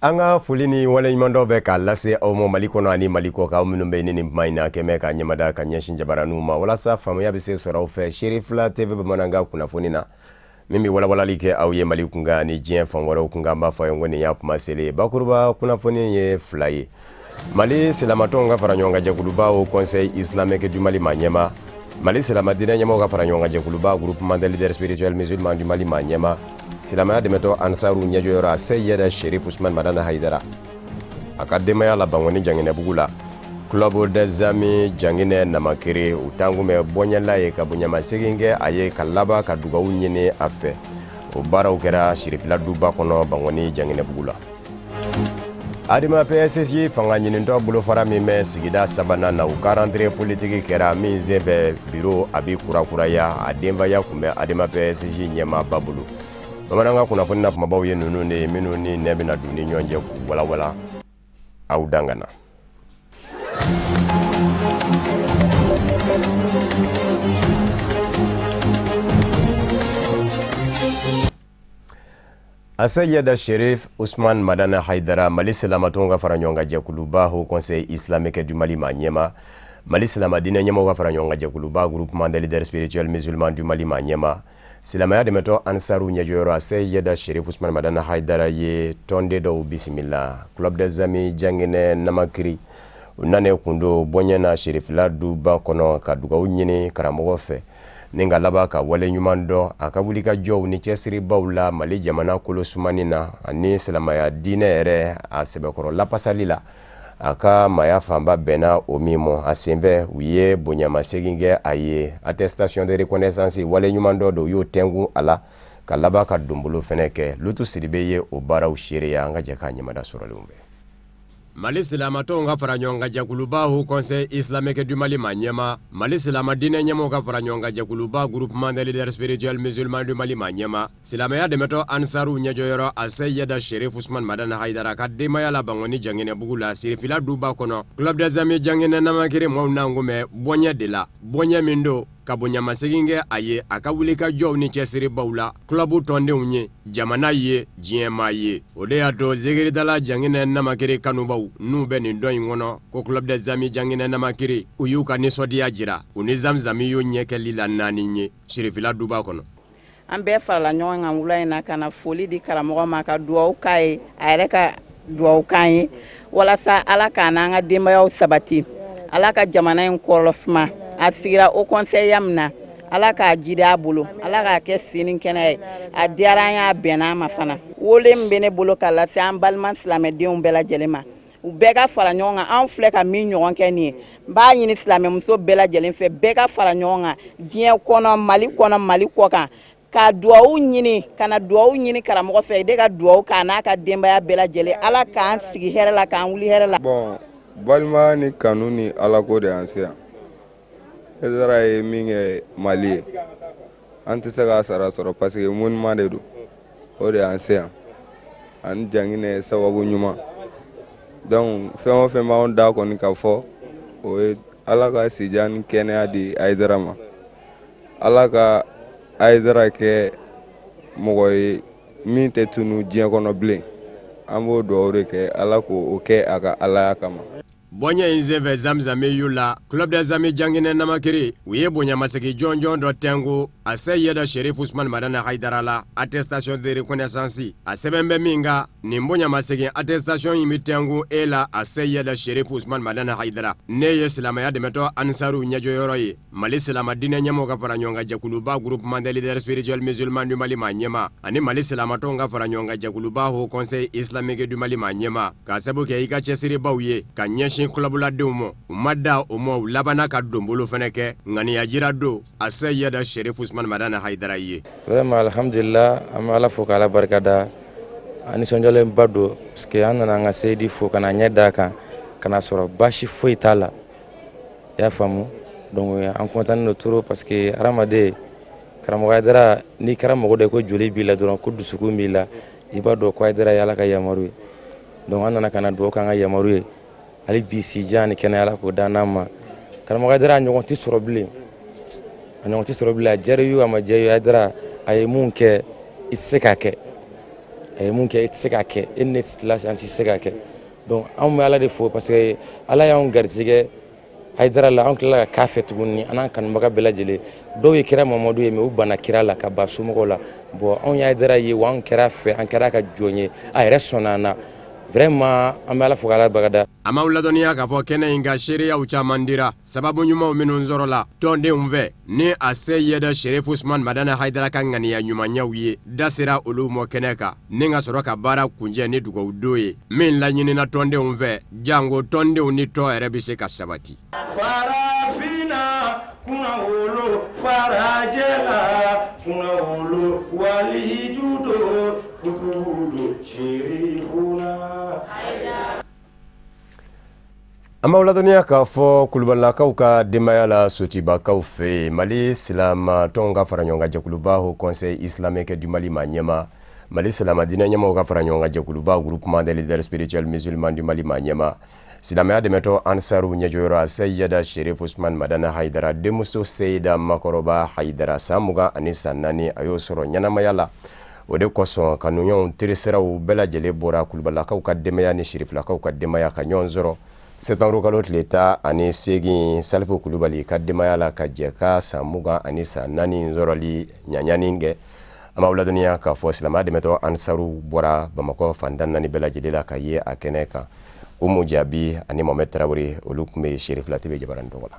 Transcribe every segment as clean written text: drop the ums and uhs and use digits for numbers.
An ka foli ni waleɲumandɔn bɛ k'a lase aw ma Mali kɔnɔ ani Mali kɔ kan, aw minnu bɛ ni nin kuma in na kɛmɛ ka ɲɛmada ka ɲɛsin jabaraninw ma walasa faamuya bɛ se sɔrɔ aw fɛ Serifila TV bamanankan kunnafoni na min bɛ walawalali kɛ aw ye Mali kunkan ani diɲɛ fan wɛrɛw kunkan. An b'a fɔ a ye ko nin y'a kuma selen ye. Bakuruba kunnafoni ye fila ye. Mali silamatɔnw ka fara ɲɔgɔn kan jɛkuluba Haut Conseil islamique du Mali maa ɲɛmaa, Mali silama diinɛ ɲɛmɔgɔw ka fara ɲɔgɔn kan jɛkuluba Groupement des leaders spirituels musulmans du Mali maa ɲɛmaa, silamɛya dɛmɛtɔn Ansaru ɲɛjɔyɔrɔ Seyid Sherif Usman Madani Hayidara a ka denbaya la Bankoni Janginɛbugu la, Club des Amis Janginɛ Namakere u tankun bɛ bɔɲɛla ye ka bonyamasegin kɛ a ye ka laban ka dugawu ɲini a fɛ. O baaraw kɛra Sirifila duba kɔnɔ Bankoni Janginɛbugu la. Adema PSG fanga ɲinitɔ bolofara min bɛ sigida sabanan na, u ka rentrée politique kɛra min sen fɛ biro a bɛ kurakuraya, a denbaya tun bɛ Adema PSG ɲɛmaaba bolo. Bamanankan kunnafoni na kumabaw ye ninnu de ye minnu ni nɛ bɛna don ni ɲɔgɔn cɛ k'u walawala aw dangana. Aseyid Sherif Usman Madani Haidara, Mali silamatɔnw ka fara ɲɔgɔn kan jɛkuluba Haut Conseil islamique du Mali maa ɲɛmaa, Mali silama diinɛ ɲɛmɔgɔw ka fara ɲɔgɔn kan jɛkuluba Groupement des leaders spirituels musulmans du Mali maa ɲɛmaa, silamɛya dɛmɛtɔn Ansaru ɲɛjɔyɔrɔ Aseyid Sherif Usman Madani Haidara ye tɔnden dɔw bisimila Club des Amis Janginɛ Namakiri. U nanen kun don bɔɲɛ na Sherifila duba kɔnɔ ka dugawu ɲini karamɔgɔ fɛ ni ka laban ka wale ɲuman dɔn a ka wulikajɔw ni cɛsiribaw la Mali jamana kolo sumani na ani silamɛya diinɛ yɛrɛ a sɛbɛkɔrɔ lapasali la, a ka maaya fanba bɛnna o min ma. A senfɛ, u ye bonyamasegin kɛ a ye, attestation de reconnaissance, wale ɲuman dɔ don, u y'o tɛnkun a la ka laban ka donbolo fɛnɛ kɛ. Lutu Sidibe ye o baaraw seereya. An ka jɛ k'a ɲɛmada sɔrɔlenw bɛɛ. Mali silamatɔnw ka fara ɲɔgɔn kan jɛkuluba Haut Conseil islamique du Mali maa ɲɛmaa, Mali silama diinɛ ɲɛmɔgɔw ka fara ɲɔgɔn kan jɛkuluba Groupement des leaders spirituels musulmans du Mali maa ɲɛmaa, silamɛya dɛmɛtɔn Ansaru ɲɛjɔyɔrɔ Aseyid Sherif Usman Madani Hayidara ka denbaya la Bankoni Janginɛbugu la Sirifila duba kɔnɔ, Club des Amis Janginɛ Namakiri maaw nakun bɛ bɔɲɛ de la, bɔɲɛ min don ka bonyamasegin kɛ a ye a ka wulikajɔw ni cɛsiribaw la club tɔndenw ye, jamana ye, diɲɛmaa ye. O de y'a to zikiridala Janginɛ Namakiri kanubaw n'u bɛ nin dɔn in kɔnɔ ko Club des Amis Janginɛ Namakiri, u y'u ka nisɔndiya jira u ni zamzami y'o ɲɛkɛli la naani ye Sirifila duba kɔnɔ. An bɛɛ farala ɲɔgɔn kan wula in na ka na foli di karamɔgɔ ma, ka dugawu k'a ye, a yɛrɛ ka dugawu k'an ye walasa Ala k'an n'an ka denbayaw sabati, Ala ka jamana in kɔrɔsuma. A sigira Haut Conseil min na, Ala k'a jidi a bolo, Ala k'a kɛ sini kɛnɛ ye. A diyara an ye, a bɛnna an ma fana. Wele min bɛ ne bolo ka lase an balima silamɛdenw bɛɛ lajɛlen ma, u bɛɛ ka fara ɲɔgɔn kan. Anw filɛ ka min ɲɔgɔn kɛ nin ye, n b'a ɲini silamɛmuso bɛɛ lajɛlen fɛ, bɛɛ ka fara ɲɔgɔn kan diɲɛ kɔnɔ, Mali kɔnɔ, Mali kɔ kan, ka duwawu ɲini, ka na duwawu ɲini karamɔgɔ fɛ de, ka duwawu k'a n'a ka denbaya bɛɛ lajɛlen. Ala k'an sigi hɛrɛ la, k'an wuli hɛrɛ la. Bon, balimaya ni kanu ni alako de y'an se yan. Hayidara ye min kɛ Mali ye, an tɛ se k'a sara sɔrɔ parce que monument de don. O de y'an se yan ani Janginɛ sababu ɲuman. Donc fɛn o fɛn b'anw da kɔni ka fɔ, o ye Ala ka sijan ni kɛnɛya di Hayidara ma, Ala ka Hayidara kɛ mɔgɔ ye min tɛ tunu diɲɛ kɔnɔ bilen. An b'o dugawu de kɛ, Ala k'o kɛ a ka alaya kama. Bɔɲɛ in senfɛ zamzami y'u la, Club des Amis Janginɛ Namakiri, u ye bonyamasegin jɔnjɔn dɔ tɛnku Aseyid Sherif Usman Madani Hayidara la, attestation de reconnaissance, a sɛbɛn bɛ min kan. Nin bonyamasegin attestation in bɛ tɛnku e la, Aseyid Sherif Usman Madani Hayidara, ne ye silamɛya dɛmɛtɔn Ansaru ɲɛjɔyɔrɔ ye, Mali silama diinɛ ɲɛmɔgɔw ka fara ɲɔgɔn kan jɛkuluba Groupement des leaders spirituels musulmans du Mali maa ɲɛmaa ani Mali silamatɔnw ka fara ɲɔgɔn kan jɛkuluba Haut Conseil islamique du Mali maa ɲɛmaa, k'a sabu kɛ i ka cɛsiribaw ye ka ɲɛsin kulabuladenw ma. U ma da o ma, u labanna ka donbolo fana kɛ ŋaniya jira don Aseyid Sherif Usman Madani Hayidara ye. Vraiment, alhamdulillah, an bɛ Ala fo k'Ala barika da. An nisɔndiyalenba don parce que an nana an ka seyidi fo ka na ɲɛ d'a kan ka na sɔrɔ baasi foyi t'a la, i y'a faamu. Donc an content don trop parce que hadamaden, karamɔgɔ Hayidara, n'i kɛra mɔgɔ dɔ ye ko joli b'i la dɔrɔn, ko dusukun b'i la, i b'a dɔn ko Hayidara ye Ala ka yamaru ye. Donc an nana ka na dugawu k'an ka yamaru ye. Hali bi, sijan ni kɛnɛya, Ala k'o d'an ma. Karamɔgɔ Hayidara, a ɲɔgɔn tɛ sɔrɔ bilen, a ɲɔgɔn tɛ sɔrɔ bilen. A diyara i ye, a ma diya i ye, Hayidara a ye mun kɛ, i tɛ se k'a kɛ. A ye mun kɛ, e tɛ se k'a kɛ, e ni ne la, an tɛ se k'a kɛ. Donc anw bɛ Ala de fo, parce que Ala y'anw garisɛgɛ Hayidara la. An tilala ka k'a fɛ tuguni, an n'an kanubaga bɛɛ lajɛlen. Dɔw ye kira Mamadu ye, mais u banna kira la ka ban somɔgɔw la. Bon, anw ye Hayidara ye wa, anw kɛra a fɛ, an kɛra a ka jɔn ye, a yɛrɛ sɔnna an na. Vraiment, an bɛ Ala fo k'Ala barikada. An b'aw ladɔnniya k'a fɔ kɛnɛ in kan, seereyaw caman dira, sababu ɲumanw minnu sɔrɔla tɔndenw fɛ ni a Seyida Sherif Usman Madani Hayidara ka ŋaniya ɲumanyaw ye, da sera olu mɔ kɛnɛ kan ni ka sɔrɔ ka baara kuncɛ ni dugawu don ye min laɲinina tɔndenw fɛ, janko tɔndenw ni tɔn yɛrɛ bɛ se ka sabati. Farafinna kunnawolo, farajɛla kunnawolo, waliju don, kutubu don, serifuna. An b'aw ladɔnniya k'a fɔ kulubalilakaw ka denbaya la, Sotibakaw fɛ yen, Mali silamatɔnw ka fara ɲɔgɔn kan jɛkuluba Haut Conseil islamique du Mali maa ɲɛmaa, Mali silama diinɛ ɲɛmaaw ka fara ɲɔgɔn kan jɛkuluba Groupement des leaders spirituels musulmans du Mali maa ɲɛmaa, silamɛya dɛmɛtɔn Ansaru ɲɛjɔyɔrɔ Seyida Sherif Usman Madani Hayidara denmuso Seyida Makɔrɔba Hayidara, san 24, a y'o sɔrɔ ɲɛnamaya la. O de kosɔn kanuɲɔgɔnw, terisiraw bɛɛ lajɛlen bɔra kulubalilakaw ka denbaya ni sirifilakaw ka denbaya ka ɲɔgɔn sɔrɔ sɛtanburukalo kalo tile 18 Salifu Kulubali ka denbaya la, ka jɛ ka san 24 sɔrɔli ɲaɲani kɛ. An b'aw ladɔnniya k'a fɔ silamɛya dɛmɛtɔn Ansaru bɔra Bamakɔ fan 14 bɛɛ lajɛlen la ka ye a kɛnɛ kan. Umu Jaabi ani Mohamed Tarawele, olu tun bɛ Sirifila TV jabaranin tɔgɔ la.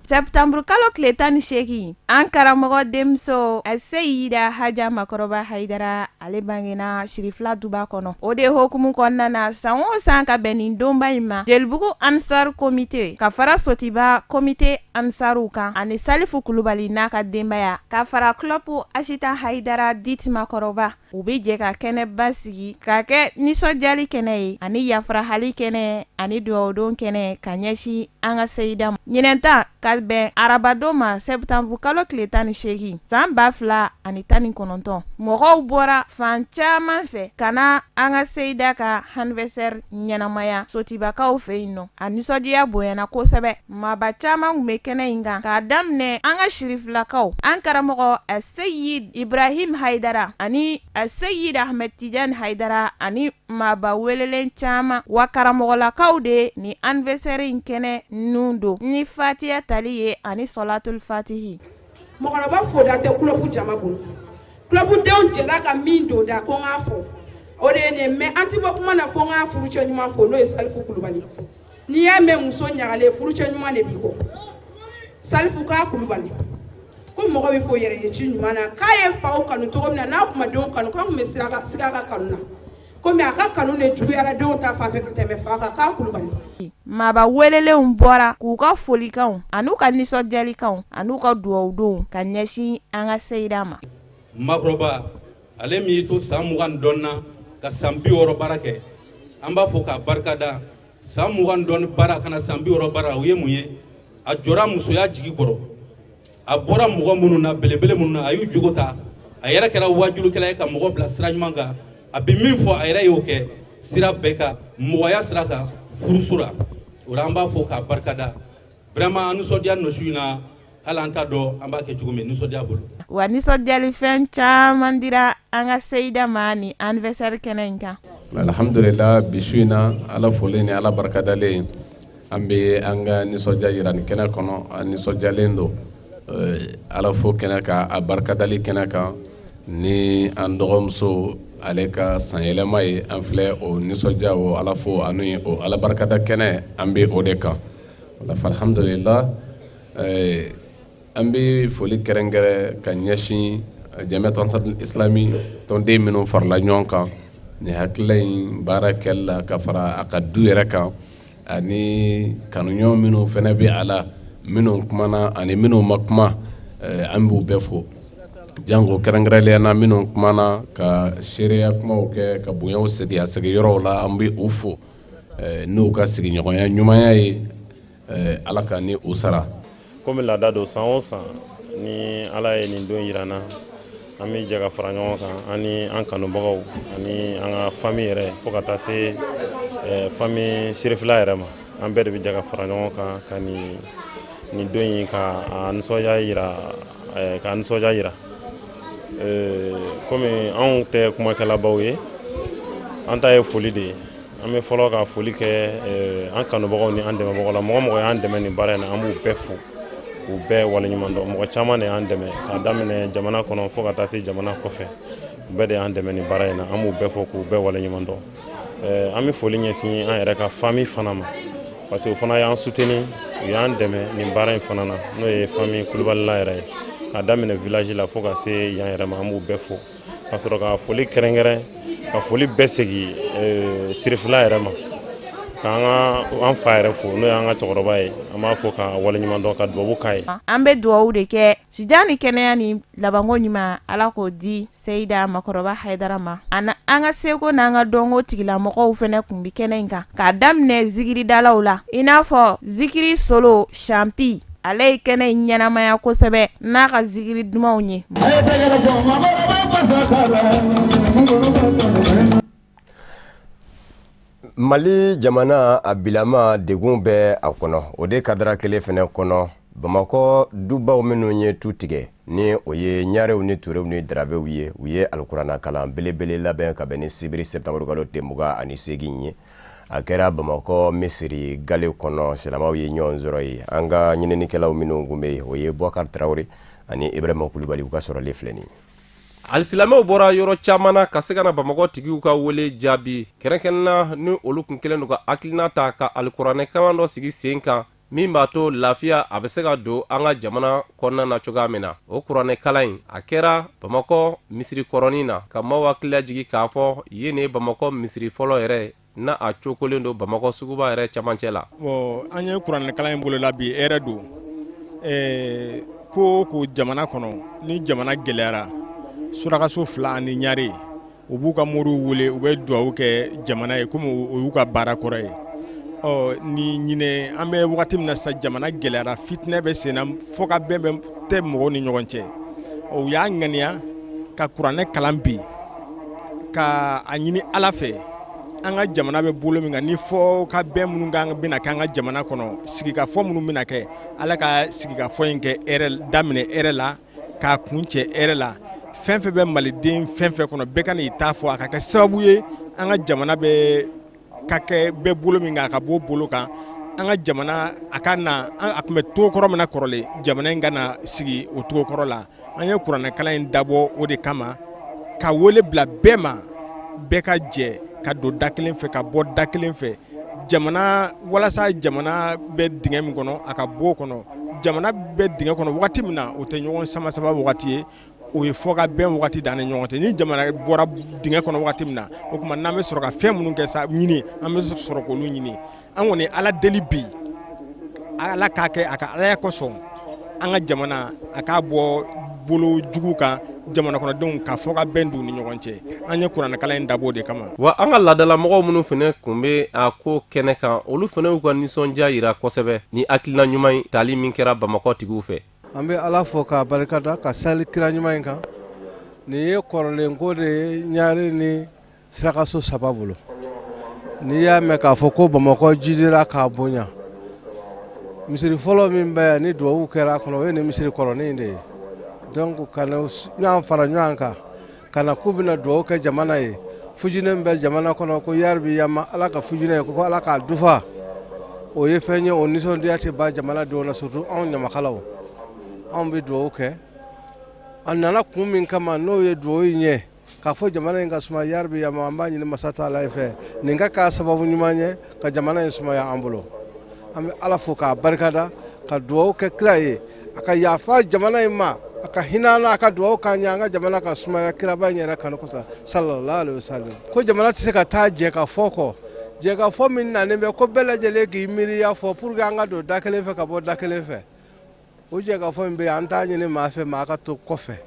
Sɛtanburu kalo tile 18, an karamɔgɔ denmuso Seyida Haja Makɔrɔba Hayidara, ale bangena Sirifila duba kɔnɔ. O de hukumu kɔnɔna na, san o san ka bɛn nin donba in ma, Jelibugu Ansar komite ka fara Sotiba komite Ansaruw kan ani Salifu Kulubali n'a ka denbaya ka fara club Asitan Hayidara dit Makɔrɔba, u bɛ jɛ ka kɛnɛba sigi ka kɛ nisɔndiyali kɛnɛ ye ani yafarahali kɛnɛ ani dugawudon kɛnɛ ka ɲɛsin an ka seyida ma. Ɲinɛn ta ka bɛn arabadon ma, sɛtanburu kalo tile 18 san 2019, mɔgɔw bɔra fan caman fɛ ka na an ka seyida ka anniversaire ɲɛnamaya Sotibakaw fɛ yen nɔ. A nisɔndiya bonyana kosɛbɛ. Maaba caman tun bɛ kɛnɛ in kan, k'a daminɛ an ka sirifilakaw, an karamɔgɔ Seyid Ibrahim Hayidara ani Seyid Ahmed Tijani Hayidara ani maaba welelen caman. Wa karamɔgɔlakaw de ni anniversaire in kɛnɛ nun don ni fatiya tali ye ani sɔlatul fatihi. Mɔgɔkɔrɔba foda tɛ kulɔbu jama bolo. Kulɔbudenw jɛra ka min don da ko n k'a fɔ, o de ye nin. Mais an tɛ bɔ kuma na fo n k'a furucɛ ɲuman fo, n'o ye Salifu Kulubali. N'i y'a mɛn muso ɲagalen, furucɛ ɲuman de b'i kɔ. Salifu k'a Kulubali ko mɔgɔ bɛ fɔ yɛrɛ ye ci ɲuman na, k'a ye faw kanu cogo min na, n'a tun ma denw kanu, k'an tun bɛ siga a ka kanu na. Komi a ka kanu de juguyara denw ta fan fɛ ka tɛmɛ fa kan, k'a Kulubali. Maaba welelenw bɔra k'u ka folikanw an'u ka nisɔndiyalikanw an'u ka dugawudonw ka ɲɛsin an ka seyida ma. Makɔrɔba, ale min y'i to san 20 dɔɔnin na ka san 60 baara kɛ, an b'a fɔ k'a barikada. San 20 dɔɔnin baara ka na san 60 baara, o ye mun ye? A jɔra musoya jigi kɔrɔ, a bɔra mɔgɔ minnu na, belebele minnu na, a y'u jogo ta. A yɛrɛ kɛra wajulukɛla ye ka mɔgɔ bila sira ɲuman kan. A bɛ min fɔ, a yɛrɛ y'o kɛ sira bɛɛ kan, mɔgɔya sira kan, furuso la. O la, an b'a fɔ k'a barikada. Vraiment, an nisɔndiya nɔsu in na, hali an t'a dɔn an b'a kɛ cogo min, nisɔndiya bolo. Wa nisɔndiyalifɛn caman dira an ka seyida ma ni anniversaire kɛnɛ in kan. Alhamdulila, bi su in na, Ala folen ni Ala barikadalen, an bɛ an ka nisɔndiya yira nin kɛnɛ kɔnɔ. An nisɔndiyalen don Ala fo kɛnɛ kan, a barikadali kɛnɛ kan, ni an dɔgɔmuso ale ka sanyɛlɛma ye. An filɛ o nisɔndiya, o Ala fo ani o Ala barikada kɛnɛ, an bɛ o de kan. Alhamdulila, an bɛ foli kɛrɛnkɛrɛn ka ɲɛsin Jamiatu Ansarul Islami tɔnden minnu farala ɲɔgɔn kan nin hakilila in baara kɛli la, ka fara a ka du yɛrɛ kan, ani kanuɲɔgɔn minnu fana bɛ a la, minnu kumana ani minnu ma kuma, an b'u bɛɛ fo, janko kɛrɛnkɛrɛnnenya na minnu kumana ka seereya kumaw kɛ, ka bonyaw segin a segin yɔrɔw la. An bɛ u fo n'u ka sigiɲɔgɔnya ɲumanya ye. Ala ka ni u sara. Komi laada don, san o san ni Ala ye nin don yira an na, an bɛ jɛ ka fara ɲɔgɔn kan, an ni an kanubagaw ani an ka famille yɛrɛ, fo ka taa se famille sirifila yɛrɛ ma. An bɛɛ de bɛ jɛ ka fara ɲɔgɔn kan ka nin don in ka a nisɔndiya yira, ka nisɔndiya yira. Komi anw tɛ kumakɛlabaw ye, an ta ye foli de ye. An bɛ fɔlɔ ka foli kɛ an kanubagaw ni an dɛmɛbagaw la. Mɔgɔ mɔgɔ y'an dɛmɛ nin baara in na, an b'u bɛɛ fo, k'u bɛɛ waleɲuman dɔn. Mɔgɔ caman de y'an dɛmɛ, k'a daminɛ jamana kɔnɔ fo ka taa se jamana kɔfɛ, bɛɛ de y'an dɛmɛ nin baara in na. An b'u bɛɛ fo k'u bɛɛ waleɲuman dɔn. An bɛ foli ɲɛsin an yɛrɛ ka famille fana ma, parce que o fana y'an soutenir, u y'an dɛmɛ nin baara in fana na, n'o ye famille Kulubalila yɛrɛ ye, k'a daminɛ village la fo ka se yan yɛrɛ ma. An b'u bɛɛ fo, ka sɔrɔ ka foli kɛrɛnkɛrɛn, ka foli bɛɛ segin sirifila yɛrɛ ma, k'an ka an fa yɛrɛ fo, n'o y'an ka cɛkɔrɔba ye. An b'a fo ka waleɲuman dɔn, ka dubabu k'a ye. An bɛ dugawu de kɛ, sijan ni kɛnɛya ni labanko ɲuman, Ala k'o di Seyida Makɔrɔba Hayidara ma. An an ka seko n'an ka dɔnko tigilamɔgɔw fana tun bɛ kɛnɛ in kan, k'a daminɛ zikiridalaw la, i n'a fɔ zikiri solo Champi. Ale ye kɛnɛ in ɲɛnamaya kosɛbɛ n'a ka zikiri dumanw ye. Mali jamana a bilama degun bɛ a kɔnɔ. O de kadara kelen fana kɔnɔ, Bamakɔ dubaw minnu ye tu tigɛ, ni o ye ɲarew ni turew ni darabew ye, u ye alikuranɛ kalan belebele labɛn ka bɛn ni sibiri sɛtanburukalo tile 28 ye. A kɛra Bamakɔ misiri gale kɔnɔ, silamɛw ye ɲɔgɔn sɔrɔ yen. An ka ɲininikɛlaw minnu tun bɛ yen, o ye Bubakari Tarawele ani Ibrahima Kulubali, u ka sɔrɔli filɛ nin ye. Alisilamɛw bɔra yɔrɔ caman na ka se ka na Bamakɔ tigiw ka wele jaabi, kɛrɛnkɛrɛnna ni olu tun kɛlen don ka hakilina ta ka alikuranɛ kalan dɔ sigi sen kan min b'a to lafiya a bɛ se ka don an ka jamana kɔnɔna na cogoya min na. O kuranɛ kalan in, a kɛra Bamakɔ misiri kɔrɔnin na, ka maaw hakili lajigin k'a fɔ yen de ye Bamakɔ misiri fɔlɔ yɛrɛ n'a a cokolen don Bamakɔ suguba yɛrɛ camancɛ la. Bon, an ye kuranɛkalan in boloda bi, hɛrɛ don. Ko ko jamana kɔnɔ, ni jamana gɛlɛyara, surakaso fila ani ɲare, u b'u ka moriw wele, u bɛ dugawu kɛ jamana ye, komi o y'u ka baara kɔrɔ ye. Ɔ ni ɲinɛ, an bɛ wagati min na sisan, jamana gɛlɛyara, fitinɛ bɛ senna, fɔ ka bɛn bɛ tɛ mɔgɔw ni ɲɔgɔn cɛ. U y'a ŋaniya ka kuranɛ kalan bi, ka a ɲini Ala fɛ, an ka jamana bɛ bolo min kan, ni fɔ ka bɛn minnu kan bɛna kɛ an ka jamana kɔnɔ, sigikafɔ minnu bɛna kɛ, Ala ka sigikafɔ in kɛ hɛrɛ, daminɛ hɛrɛ la, k'a kuncɛ hɛrɛ la. Fɛn fɛn bɛ maliden fɛn fɛn kɔnɔ, bɛɛ ka n'i ta fɔ, a ka kɛ sababu ye an ka jamana bɛ ka kɛ bɛɛ bolo min kan, a ka bɔ bolo kan, an ka jamana a ka na a tun bɛ cogo kɔrɔ min na kɔrɔlen, jamana in ka na sigi o cogo kɔrɔ la. An ye kuranɛkalan in dabɔ o de kama, ka wele bila bɛɛ ma, bɛɛ ka jɛ ka don da kelen fɛ, ka bɔ da kelen fɛ, jamana walasa jamana bɛ dingɛ min kɔnɔ, a ka bɔ o kɔnɔ. Jamana bɛ dingɛ kɔnɔ wagati min na, o tɛ ɲɔgɔn sama sama wagati ye, o ye fɔ ka bɛn wagati dan ni ɲɔgɔn cɛ. Ni jamana bɔra dingɛ kɔnɔ wagati min na, o tuma n'an bɛ sɔrɔ ka fɛn minnu kɛ sa ɲini, an bɛ sɔrɔ k'olu ɲini. An kɔni Ala deli bi, Ala k'a kɛ a ka alaya kosɔn, an ka jamana a k'a bɔ bolo jugu kan, jamana kɔnɔdenw ka fɔ ka bɛn don ni ɲɔgɔn cɛ. An ye kuranɛkalan in dabɔ de kama. Wa an ka laadalamɔgɔw minnu fana tun bɛ a ko kɛnɛ kan, olu fana y'u ka nisɔndiya jira kosɛbɛ ni hakilina ɲuman in tali min kɛra Bamakɔ tigiw fɛ. An bɛ Ala fo k'a barikada, ka sali kira ɲuman in kan. Nin ye kɔrɔlenko de ye ɲare ni surakaso saba bolo. N'i y'a mɛn k'a fɔ ko Bamakɔ jidira k'a bonya, misiri fɔlɔ min bɛ yan ni dugawu kɛra a kɔnɔ, o ye nin misiri kɔrɔnin de ye. Donc ka na ɲɔgɔn fara ɲɔgɔn kan ka na k'u bɛna dugawu kɛ jamana ye, fujinɛ min bɛ jamana kɔnɔ, ko yarabi yama Ala ka fujinɛ ye, ko Ala k'a dufa, o ye fɛn ye, o nisɔndiya tɛ ban jamanadenw na, surtout anw ɲamakalaw. Anw bɛ dugawu kɛ. A nana kun min kama, n'o ye dugawu in ye k'a fɔ jamana in ka suma, yarabi yama, an b'a ɲini masa taala fɛ, nin ka k'a sababu ɲuman ye ka jamana in sumaya an bolo. An bɛ Ala fo k'a barikada, ka dugawu kɛ kira ye, a ka yafa jamana in ma, a ka hinɛ an na, a ka dugawu k'an ye, an ka jamana ka sumaya kiraba in yɛrɛ kanu kosɔn, sallallahu alaihi wasallam. Ko jamana tɛ se ka taa jɛ ka fɔ kɔ, jɛ ka fɔ min nanen bɛ ko bɛɛ lajɛlen k'i miiriya fɔ pour que an ka don da kelen fɛ ka bɔ da kelen fɛ. O jɛ ka fɔ in bɛ yen, an t'a ɲini maa fɛ, maa ka to kɔfɛ.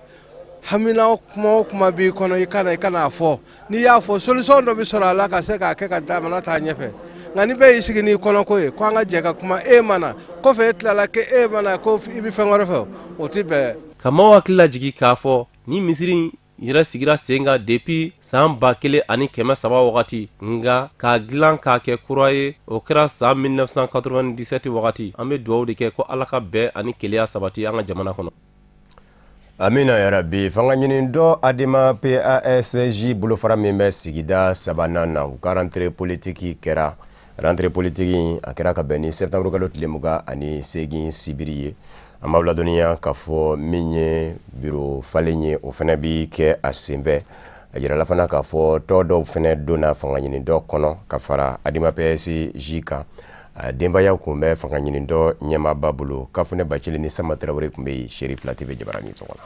Hamina kuma o kuma b'i kɔnɔ, i kana i kan'a fɔ. N'i y'a fɔ, solution dɔ bɛ sɔrɔ a la ka se k'a kɛ ka jamana taa ɲɛfɛ. Nka ni bɛɛ y'i sigi n'i kɔnɔko ye ko an ka jɛ ka kuma, e ma na kɔfɛ, e tilala k'e ma na, ko i bɛ fɛn wɛrɛ fɛ, o tɛ bɛn. Ka maaw hakili lajigin k'a fɔ ni misiri in yɛrɛ sigira sen kan depuis san 1300 wagati, nka k'a dilan k'a kɛ kura ye, o kɛra san 1997 wagati. An bɛ dugawu de kɛ ko Ala ka bɛn ani kelenya sabati an ka jamana kɔnɔ. Amina yarabi. Fanga ɲinitɔn Adema PASJ bolofara min bɛ sigida sabanan na, u ka rentrée politique kɛra. Rentrée politique a kɛra ka bɛn ni septembre kalo tile 28 sibiri ye. An b'aw ladɔnniya k'a fɔ min ye biro falen ye, o fana bi kɛ a senfɛ. A jirala fana k'a fɔ tɔ dɔw fana donna fanga ɲinitɔn kɔnɔ ka fara Adema PASJ kan. A denbaya kun bɛ fanga ɲinitɔn ɲɛmaaba bolo. Kafunɛ Bacili ni Sama Tarawele tun bɛ yen Seri Fila TV jabaranin tɔgɔ la.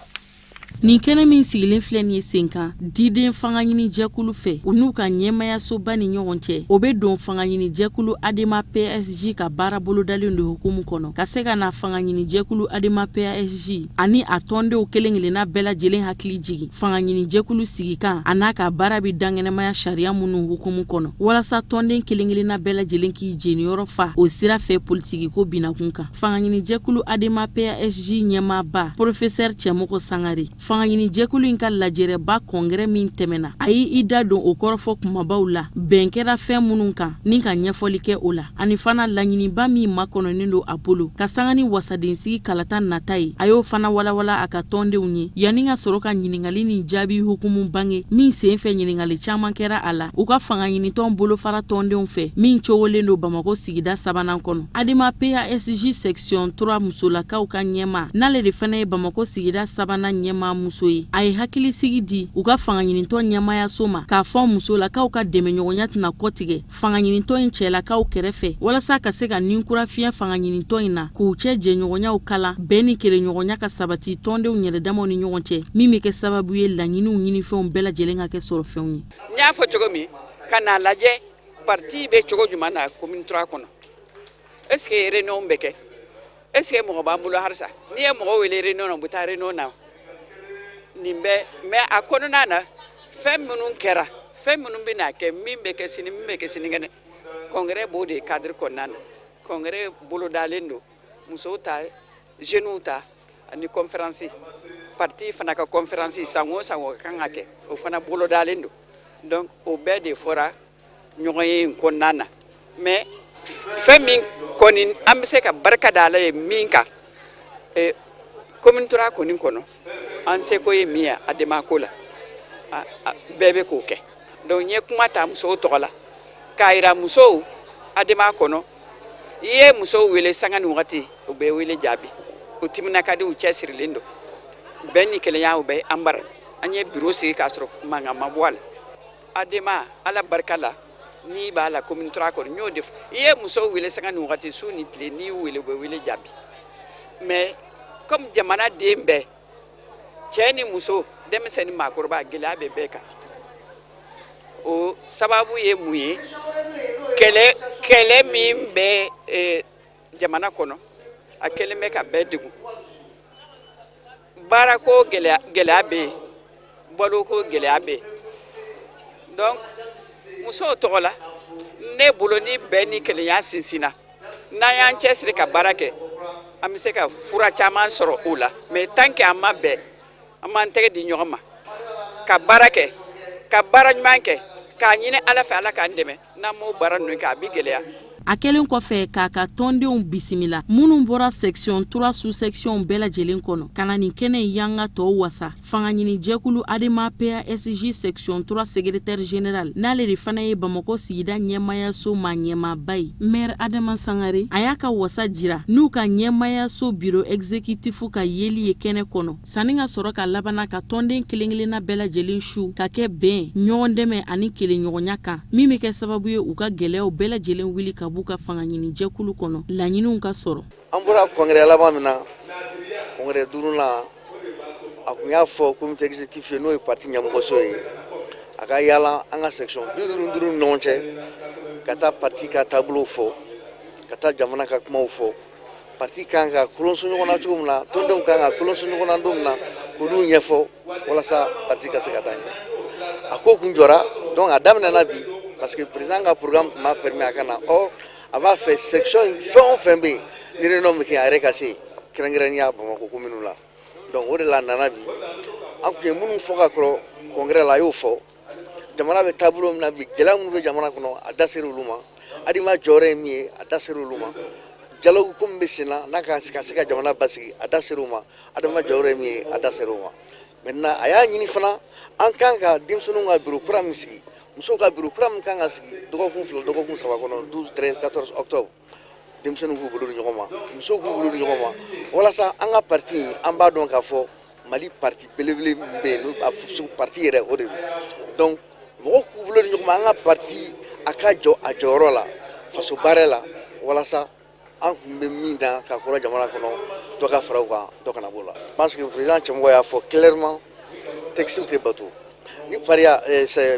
Nin kɛnɛ min sigilen filɛ nin ye sen kan diden fangaɲinijɛkulu fɛ, u n'u ka ɲɛmayasoba ni ɲɔgɔn cɛ, o bɛ don fangaɲinijɛkulu Adema PSG ka baara bolodalen de hukumu kɔnɔ, ka se ka na fangaɲinijɛkulu Adema PSG ani a tɔndenw kelen kelenna bɛɛ lajɛlen hakili jigin fangaɲinijɛkulu sigikan a n'a ka baara bɛ dankɛnɛmaya sariya minnu hukumu kɔnɔ, walasa tɔnden kelen kelenna bɛɛ lajɛlen k'i jeniyɔrɔ fa o sira fɛ politikiko binakun kan. Fangaɲinijɛkulu Adema PSG ɲɛmaaba porofesɛri Cɛmɔgɔ Sangare, fangaɲinijɛkulu in ka lajɛrɛba kɔngɛrɛ min tɛmɛna, a y'i da don o kɔrɔfɔ kumabaw la, bɛn kɛra fɛn minnu kan ni ka ɲɛfɔli kɛ o la, ani fana laɲiniba min makɔnɔnen don a bolo ka sanga ni wasadensigi kalata nata ye, a y'o fana walawala a ka tɔndenw ye, yanni ka sɔrɔ ka ɲininkali ni jaabi hukumu bange min senfɛ ɲininkali caman kɛra a la u ka fangaɲinitɔn bolofara tɔndenw fɛ min cogolen don Bamakɔ sigida sabanan kɔnɔ. Adema PASJ section 3 musolakaw ka ɲɛmaa, n'ale de fana ye Bamakɔ sigida sabanan ɲɛmaa muso ye, a ye hakilisigi di u ka fangaɲinitɔn ɲɛmaayaso ma k'a fɔ musolakaw ka dɛmɛɲɔgɔnya tɛna kɔtigɛ fangaɲinitɔn in cɛlakaw kɛrɛfɛ, walasa ka se ka ni kura fiɲɛ fangaɲinitɔn in na, k'u cɛ jɛɲɔgɔnyaw kala, bɛn ni kelenɲɔgɔnya ka sabati tɔndenw yɛrɛdamaw ni ɲɔgɔn cɛ, min bɛ kɛ sababu ye laɲiniw ɲinifɛnw bɛɛ lajɛlen ka kɛ sɔrɔfɛnw ye. N y'a fɔ cogo min, ka n'a lajɛ parti bɛ cogo jumɛn na commune 3 kɔnɔ. Est ce que réunion bɛ kɛ? Est ce que mɔgɔ b'an bolo halisa? N'i ye mɔgɔ wele réunion na, u bɛ taa réunion na. Nin bɛɛ, mais a kɔnɔna na, fɛn minnu kɛra, fɛn minnu bɛna kɛ, min bɛ kɛ sini, min bɛ kɛ sinikɛnɛ, congrès b'o de cadre kɔnɔna na. Congrès bolodalen don, musow ta, jeunes ta, ani conférence, parti fana ka conférence, san o san o ka kan ka kɛ, o fana bolodalen don. Donc o bɛɛ de fɔra ɲɔgɔn ye in kɔnɔna na. Mais fɛn min kɔni an bɛ se ka barika da Ala ye min kan, commune 3 kɔni kɔnɔ, an seko ye min ye Adema ko la, bɛɛ bɛ k'o kɛ. Donc n ye kuma ta musow tɔgɔ la k'a yira musow Adema kɔnɔ, i ye musow wele sanga ni wagati, u bɛ wele jaabi, u timina ka di, u cɛsirilen don. Bɛn ni kelenya o bɛ an bara. An ye biro sigi k'a sɔrɔ mankan ma bɔ a la. Adema, Ala barika la, n'i b'a la commune 3 kɔnɔ, n y'o de fɔ, i ye musow wele sanga ni wagati, su ni tile, n'i y'u wele, u bɛ wele jaabi. Mais comme jamana den bɛɛ, cɛ ni muso, denmisɛn ni maakɔrɔba, gɛlɛya bɛ bɛɛ kan. O sababu ye mun ye? Kɛlɛ, kɛlɛ min bɛ jamana kɔnɔ, a kɛlen bɛ ka bɛɛ degun. Baarako gɛlɛya, gɛlɛya bɛ yen, baloko gɛlɛya bɛ yen. Donc musow tɔgɔ la, ne bolo, ni bɛn ni kelenya sinsinna, n'an y'an cɛsiri ka baara kɛ, an bɛ se ka fura caman sɔrɔ o la. Mais tant que an ma bɛn, an b'an tɛgɛ di ɲɔgɔn ma ka baara kɛ, ka baara ɲuman kɛ, k'a ɲini Ala fɛ, Ala k'an dɛmɛ, n'an m'o baara ninnu kɛ, a bɛ gɛlɛya. A kɛlen kɔfɛ k'a ka tɔndenw bisimila minnu bɔra section 3 sous-section bɛɛ lajɛlen kɔnɔ ka na nin kɛnɛ in yanga tɔw wasa, fangaɲinijɛkulu Adema PASJ section 3 secrétaire général, n'ale de fana ye Bamakɔ sigida ɲɛmayaso maa ɲɛmaaba ye, maire Adama Sangare, a y'a ka wasa jira n'u ka ɲɛmayaso bureau exécutif ka yeli ye kɛnɛ kɔnɔ, sanni ka sɔrɔ ka labana ka tɔnden kelen kelenna bɛɛ lajɛlen su ka kɛ bɛn, ɲɔgɔn dɛmɛ ani kelenɲɔgɔnya kan, min bɛ kɛ sababu ye u ka gɛlɛyaw bɛɛ lajɛlen wuli ka b'u ka fangaɲinijɛkulu kɔnɔ, laɲiniw ka sɔrɔ. An bɔra congrès laban min na, congrès duurunan, a kun y'a fɔ comité exécutif ye, n'o ye parti ɲɛmɔgɔso ye, a ka yaala an ka section 55 ni ɲɔgɔn cɛ, ka taa parti ka taabolow fɔ, ka taa jamana ka kumaw fɔ, parti kan ka kolonso ɲɔgɔn na cogo min na, tɔndenw kan ka kolonso ɲɔgɔn na don min na, k'olu ɲɛfɔ walasa parti ka se ka taa ɲɛ. A ko kun jɔra, donc a daminɛna bi, parce que président ka programme tun b'a permis a ka na. Or a b'a fɛ section in fɛn o fɛn bɛ yen, ni réunion bɛ kɛ, a yɛrɛ ka se yen, kɛrɛnkɛrɛnnenya Bamakɔ commune la. Donc o de la a nana bi. An tun ye minnu fɔ ka kɔrɔ congrès la, a y'o fɔ. Jamana bɛ taabolo min na bi, gɛlɛya minnu bɛ jamana kɔnɔ, a da sera olu ma. Adema jɔyɔrɔ ye min ye, a da sera olu ma. Dialogue ko min bɛ sen na n'a ka se ka jamana basigi, a da ser'o ma. Adama jɔyɔrɔ ye min ye, a da ser'o ma. Maintenant, a y'a ɲini fana, an kan ka denmisɛnninw ka bureau kura min sigi, musow ka bureau kura min kan ka sigi dɔgɔkun 2, dɔgɔkun 3 kɔnɔ, 12, 13, 14 octobre, denmisɛnninw k'u bolo di ɲɔgɔn ma, musow k'u bolo di ɲɔgɔn ma, walasa an ka parti, an b'a dɔn k'a fɔ Mali parti belebele min bɛ yen, n'o a parti yɛrɛ, o de don. Donc mɔgɔw k'u bolo di ɲɔgɔn ma, an ka parti a ka jɔ a jɔyɔrɔ la faso baara la, walasa an tun bɛ min da ka kɔrɔ jamana kɔnɔ, dɔ ka fara o kan, dɔ kana b'o la. Parce que président cɛmɔgɔ y'a fɔ clairement, textes tɛ bato ni pariya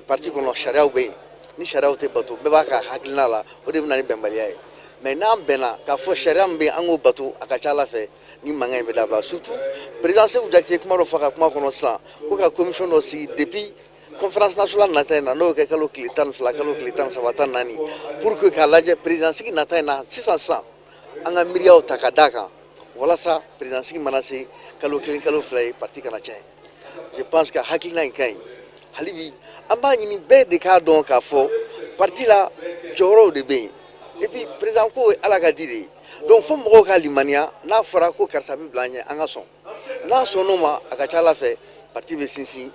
parti kɔnɔ, sariyaw bɛ yen. Ni sariyaw tɛ bato, bɛɛ b'a ka hakilina la, o de bɛ na ni bɛnbaliya ye. Mais n'an bɛnna k'a fɔ sariya min bɛ yen, an k'o bato, a ka ca ala fɛ ni mankan in bɛ dabila. Surtout président Seku Jakite kuma dɔ fɔ a ka kuma kɔnɔ sisan, ko ka commission dɔ sigi depuis conférence nationale nata in na, n'o kɛ kalo tile 12, kalo tile 13, 14, pour que k'a lajɛ président sigi nata in na. Sisan sisan, an ka miiriyaw ta ka d'a kan, walasa président sigi mana se kalo 1, kalo 2 ye, parti kana tiɲɛ. Je pense que hakilina in ka ɲi. Hali bi, an b'a ɲini bɛɛ de k'a dɔn k'a fɔ parti la jɔyɔrɔw de bɛ yen. Et puis président ko ye Ala ka di de ye. Donc fo mɔgɔw ka limaniya, n'a fɔra ko karisa bɛ bila an ɲɛ, an ka sɔn. N'a sɔnn'o ma, a ka ca ala fɛ parti bɛ sinsin,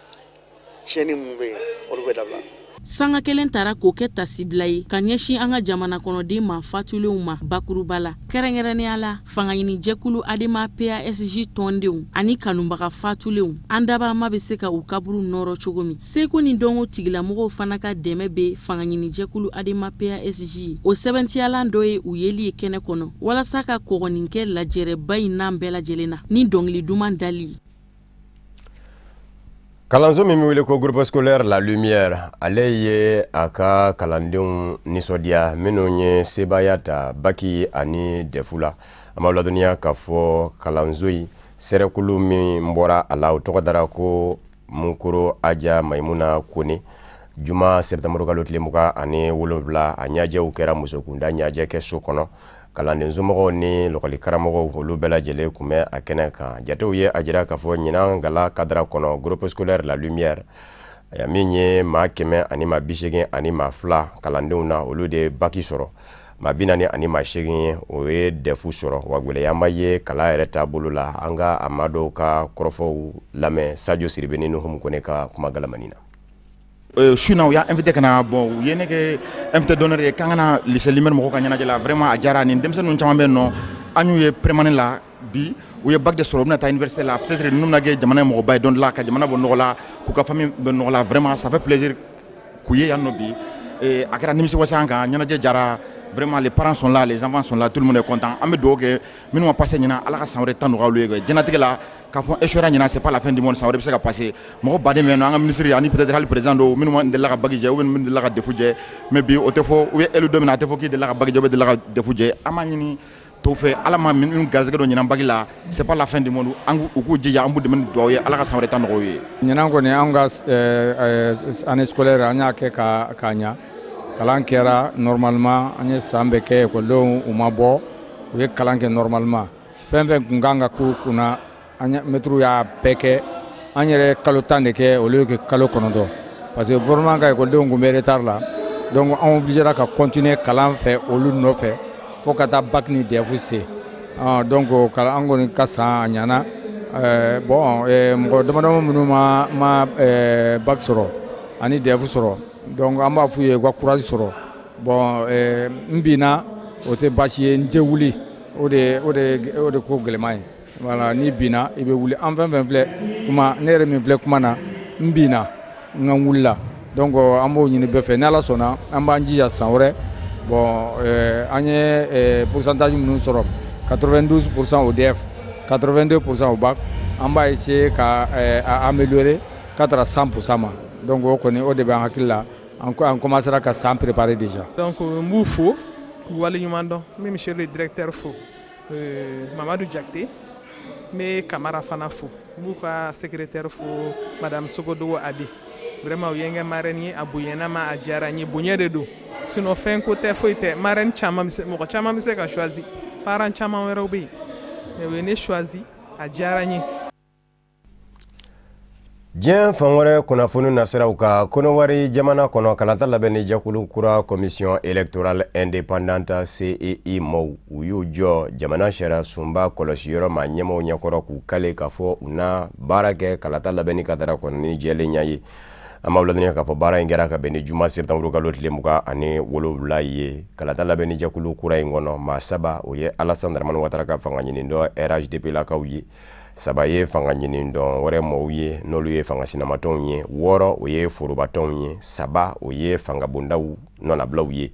tiɲɛni min bɛ yen, olu bɛ dabila. Sanga kelen tara k'o kɛ tasibila ye ka ɲɛsin an ka jamana kɔnɔden ma fatulenw ma bakuruba la, kɛrɛnkɛrɛnnenya la fangaɲinijɛkulu Adema PASJ tɔndenw ani kanubaga fatulenw, an dabama bɛ se ka u kaburu nɔrɔ cogo min. Seko ni dɔnko tigilamɔgɔw fana ka dɛmɛ bɛ fangaɲinijɛkulu Adema PASJ. O sɛbɛntiyalan dɔ ye u yeli ye kɛnɛ kɔnɔ walasa ka kɔgɔnin kɛ lajɛrɛba in n'an bɛɛ lajɛlen na ni dɔnkili duman dali. Kalanso min bɛ wele ko groupe scolaire La Lumière, ale ye a ka kalandenw nisɔndiya minnu ye sebaaya ta baki ani dɛfu la. An b'aw ladɔnniya k'a fɔ kalanso in sɛrɛkulu min bɔra a la, o tɔgɔ dara ko Mukoro Aja Mayimuna Kone. Juma sɛtanburu kalo tile 27, a ɲajɛw kɛra musokunda ɲajɛ kɛ so kɔnɔ. Kalanden somɔgɔw ni lɔkɔli karamɔgɔw, olu bɛɛ lajɛlen tun bɛ a kɛnɛ kan. Jatew ye a jira k'a fɔ ɲinan gala kadara kɔnɔ, groupe scolaire La Lumière, aya, min ye maa 182 kalandenw na, olu de ye baki sɔrɔ. Maa 48 ye, o ye dɛfu sɔrɔ. Wa gwɛlɛya ma ye kalan yɛrɛ taabolo la. An ka a maa dɔw ka kɔrɔfɔw lamɛn Sajo Siribe ni Nuhumu Kone ka kuma galamani na. Su na, u y'a invité ka na. Bon, u ye ne kɛ invité d'honneur ye k'an ka na lycée Lumière mɔgɔw ka ɲɛnajɛ la. Vraiment, a diyara. Nin denmisɛnnin ninnu caman bɛ yen nɔ, an y'u ye première année la. Bi, u ye bac de sɔrɔ, u bɛna taa université la. Peut-être ninnu bɛna kɛ jamana ye mɔgɔba ye don dɔ la, ka jamana bɔ nɔgɔ la, k'u ka famille bɔ nɔgɔ la. Vraiment, ça fait plaisir k'u ye yan nɔ bi. A kɛra nimisiwasa an kan. Ɲɛnajɛ diyara vraiment. Les parents sont là, les enfants sont là, tout le monde est content. An bɛ dugawu kɛ minnu ma passer ɲinan, Ala ka san wɛrɛ ta nɔgɔya olu ye. Diɲɛlatigɛ la, k'a fɔ échouera ɲinan, c'est pas la fin du monde, san wɛrɛ bɛ se ka passer. Mɔgɔ baden bɛ yen nɔ, an ka ministre ani peut-être hali président dɔw, minnu ma delila ka bac jɛ ou bien minnu delila ka DEF jɛ. Mais bi, o tɛ fɔ. U ye élu don min na, a tɛ fɔ k'i delila ka bac jɛ ou bien delila ka DEF jɛ. An b'a ɲini tɔw fɛ, Ala ma minnu garisɛgɛ don ɲinan bac la, c'est pas la fin du monde. An u k'u jija, an b'u dɛmɛ ni dugawu ye, Ala ka san wɛrɛ ta nɔgɔya u ye. Ɲinan kɔni, an ka année scolaire, an y'a kɛ ka ɲa. Kalan kɛra normalement. An ye san bɛɛ kɛ, ekɔlidenw u ma bɔ, u ye kalan kɛ normalement. Fɛn fɛn kun kan ka k'u kunna, an mɛtiriw y'a bɛɛ kɛ. An yɛrɛ kalo 10 de kɛ, olu ye kɛ kalo 9, parce que gouvernement ka ekɔlidenw kun bɛ retard la. Donc an obligera ka continuer kalan fɛ olu nɔfɛ fo ka taa bac ni DEF se. Donc an kɔni ka san a ɲana. Bon, mɔgɔ damadama minnu ma bac sɔrɔ ani DEF sɔrɔ, donc an b'a f'u ye u ka courage sɔrɔ. Bon, n binna, o tɛ baasi ye, n tɛ wuli, o de ko gɛlɛman ye. Voilà, n'i binna, i bɛ wuli. An fɛn fɛn filɛ kuma, ne yɛrɛ min filɛ kuma na, n binna, n ka n wulila. Donc an b'o ɲini bɛɛ fɛ. Ni Ala sɔnna, an b'an jija san wɛrɛ. Bon, an ye pourcentage minnu sɔrɔ, 92% au DEF, 82% au bac, an b'a essayer ka a améliorer ka taara 100% ma. Donc o kɔni, o de bɛ an hakili la. An commencera ka san préparer déjà. Donc n b'u fo k'u waleɲuman dɔn. N bɛ monsieur le directeur fo, Mamadu Jakite. N bɛ Kamara fana fo. N b'u ka secrétaire fo, madame Sogodogo Abi. Vraiment, u ye n kɛ marraine ye. A bonyana ma, a diyara n ye. Bonya de don, sinon fɛn ko tɛ, foyi tɛ. Marraine caman bɛ se, mɔgɔ caman bɛ se ka choisi, parent caman wɛrɛw bɛ yen, mais u ye ne choisi, a diyara n ye. Diɲɛ fan wɛrɛ kunnafoni nasiraw kan, Kɔnɔwari jamana kɔnɔ, kalata labɛnni jɛkulu kura Commission électorale indépendante CEI mɔɔw, u y'u jɔ jamana sariya sunba kɔlɔsiyɔrɔ maa ɲɛmaaw ɲɛkɔrɔ k'u kale k'a fɔ u na baara kɛ kalata labɛnni kadara kɔnɔ ni jɛlenya ye. An b'aw ladɔnniya k'a fɔ baara in kɛra ka bɛn ni juma septembre kalo tile 27 ye. Kalata labɛnni jɛkulu kura in kɔnɔ, maa saba, o ye Alassane Dramane Ouattara ka fanga ɲinitɔn RHDP lakaw ye, saba ye fanga ɲinitɔn wɛrɛ mɔɔw ye n'olu ye fanga sinamatɔnw ye, wɔɔrɔ o ye forobatɔnw ye, saba o ye fangabondaw nɔnabilaw ye.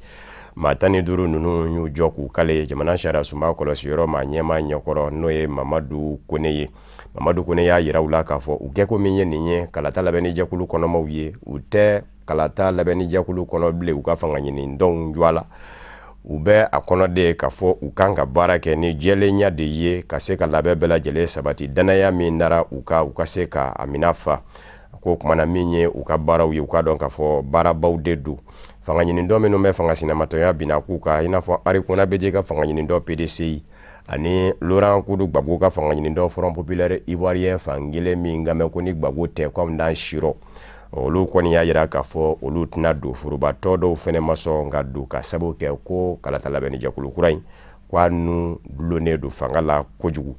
Maa 15 ninnu y'u jɔ k'u kale jamana sariya sunba kɔlɔsiyɔrɔ maa ɲɛmaa ɲɛkɔrɔ, n'o ye Mamadu Kone ye. Mamadu Kone y'a yira u la k'a fɔ u kɛko min ye nin ye kalata labɛnni jɛkulu kɔnɔmaw ye, u tɛ kalata labɛnni jɛkulu kɔnɔ bilen u ka fanga ɲinitɔnw jɔ a la. U bɛ a kɔnɔ de k'a fɔ u kan ka baara kɛ ni jɛlenya de ye ka se ka labɛn bɛɛ lajɛlen sabati, dannaya min dara u kan, u ka se ka a minɛ fa. Ko o kumana min ye u ka baaraw ye, u k'a dɔn k'a fɔ baarabaw de don. Fanga ɲinitɔn minnu bɛ fanga sinamatɔnya binna k'u kan, i n'a fɔ Henri Konan Bédié ka fanga ɲinitɔn PDCI ani Laurent Kudu Gbagbo ka fanga ɲinitɔn Front populaire ivoirien fan kelen min kan bɛ ko ni Gbagbo tɛ ko anw t'an si rɔ, olu kɔni y'a jira k'a fɔ olu tɛna don. Forobatɔ dɔw fɛnɛ ma sɔn ka don ka sababu kɛ ko kalata labɛnni jɛkulu kura in ko a nun dulonnen don fanga la kojugu,